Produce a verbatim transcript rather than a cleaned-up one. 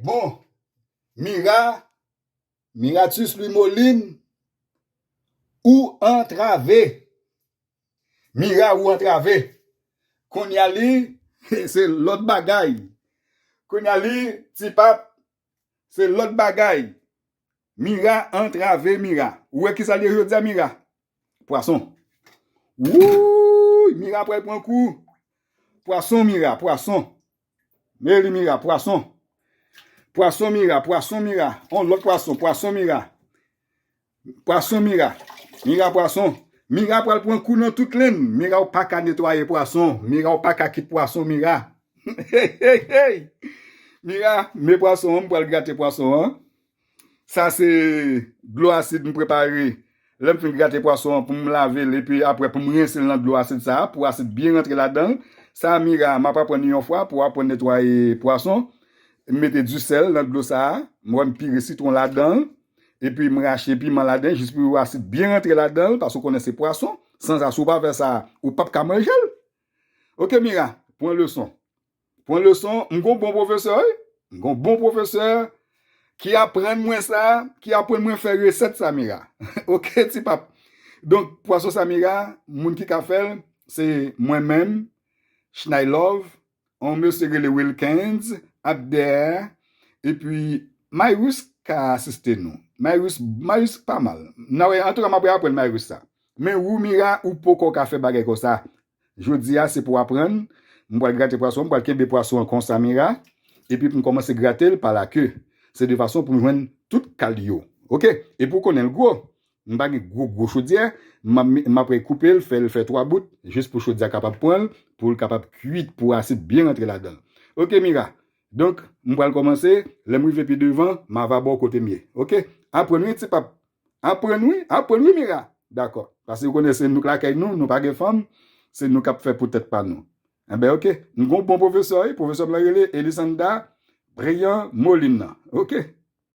Bon, Mira, Miratus Louis Moline, ou antrave. Mira, ou antrave. Kounye a li, se lòt bagay. Kounye a li, Ti Pap, se lòt bagay. Mira antrave Mira. Ou wè kisa li ye jodi a, Mira? Pwason. Wouy, Mira pral pran kou. Pwason, Mira, pwason. Meli, Mira, pwason. Pwason, Mira, pwason, Mira. On lòt pwason, pwason, Mira. Pwason, Mira. Mira, pwason. Mira pral pran kou nan tout lenn. Mira, ou pa ka netwaye pwason. Mira, ou pa ka kit pwason, Mira. Hey, hey, hey. Mira, men pwason an, m pral grate pwason an. Sa se dlo asid m prepare. Lè m fin grate pwason an pou m lave l, epi apre pou m rense l nan dlo asid sa a, pou asid byen rantre ladan l. Sa a, Mira, m ap aprann li yon fwa, pou w aprann netwaye pwason. M mete disèl nan dlo sa a, m wè m pire sitwon ladan l, epi m rache piman ladan l, jis pou asid byen rantre ladan l, paske w konnen se pwason. San sa, si w pa fè sa, ou p ap ka manje l. Oke, Mira, pran leson. Pran leson, m gon bon pwofesè, wi. M gon bon pwofesè ki aprann mwen sa, ki aprann mwen fè resèt sa, Mira. Oke, Ti Pap. Donk, pwason sa, Mira, moun ki ka fè l, se mwen menm, Chnay Love, on mesye rele Wilkens, Abder, epi Mayrus ka asiste nou. Mayrus, Mayrus pa mal. N a wè, antouka, m ap aprann Mayrus sa. Men ou, Mira, ou poko ka fè bagay konsa. Jodi a, se pou w aprann. M pral grate pwason, m pral kenbe pwason an konsa, Mira. Epi pou m kòmanse grate l pa lake. Se de fason pou m jwenn tout kal yo. Oke? Epi w konnen l gwo. M pa gen gwo, gwo chodyè. M ap, m ap koupe l, fè l fè twa bout, jis pou chodyè a kapab pran l, pou l kapab kuit, pou asid byen rantre ladan l. Oke, Mira. Donk, m pral kòmanse. Lè m rive pi devan, m a va ba w kote m ye. Oke? Aprann wi, Ti Pap. Aprann wi, aprann wi, Mira. Dakò. Paske ou konnen se nou k lakay nou, nou pa gen fanm. Se nou k ap fè pou tèt pa nou. Enben, oke. M gon bon pwofesè, wi. Pwofesè m lan rele Elisanda Brian Molin nan. Oke.